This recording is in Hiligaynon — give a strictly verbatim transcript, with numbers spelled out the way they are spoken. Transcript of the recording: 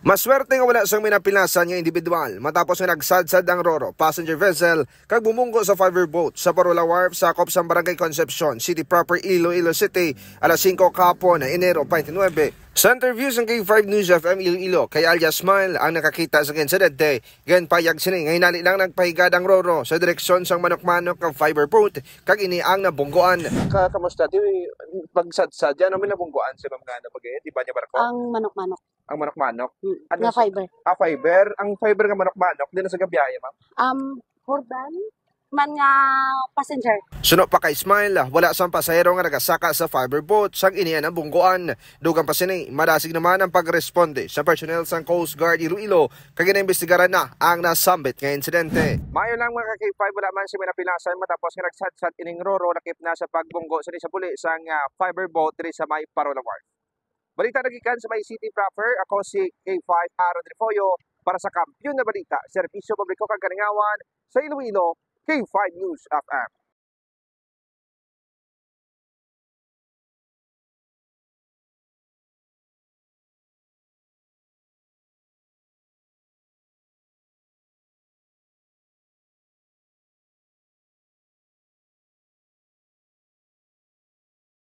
Maswerte nga wala sang may napilasan nga individual matapos nga nagsadsad ang Roro passenger vessel kag bumunggo sa fiber boat sa Parola Wharf, sakop sang Barangay Concepcion City proper, Iloilo City, alas singko kahapon na Enero twenty-nine. Sa interview sang K five News F M Iloilo kay alias Smile ang nakakita sa insidente, ginpayag sini nga hinali lang nagpahigad ang Roro sa direksyon sang manok-manok nga fiber boat kag ini ang nabungguan. Ka, kamusta? Di, pagsadsad, ano may nabungguan si ma'am nga nabagay? Di ba niya barko? Ang manok-manok. Ang manok-manok? Mm, Ano nga sa fiber. Ah, fiber. Ang fiber nga manok-manok, di na sa gabiyahe, ma'am? Um, Jordan, man nga passenger. Suno pa kay Smile, wala sang pasahero nga nagasaka sa fiber boat sang ini ang nabungguan. Dugang pa sini, madasig naman ang pagresponde sa personnel sang Coast Guard Iloilo kag ginaimbestigaran na ang nasambit nga insidente. Maayo lang, mga ka-K five, wala man sini may napilasan matapos nga nagsadsad ining Roro lakip na sa pagbunggo sini sa buli sang, ah, fiber boat diri sa may Parola Wharf. Balita nagikan sa may city proper, ako si K five Aaron Refollo para sa Kampiyon na Balita, Serbisyo Publiko kag Kalingawan sa Iloilo, K five News F M.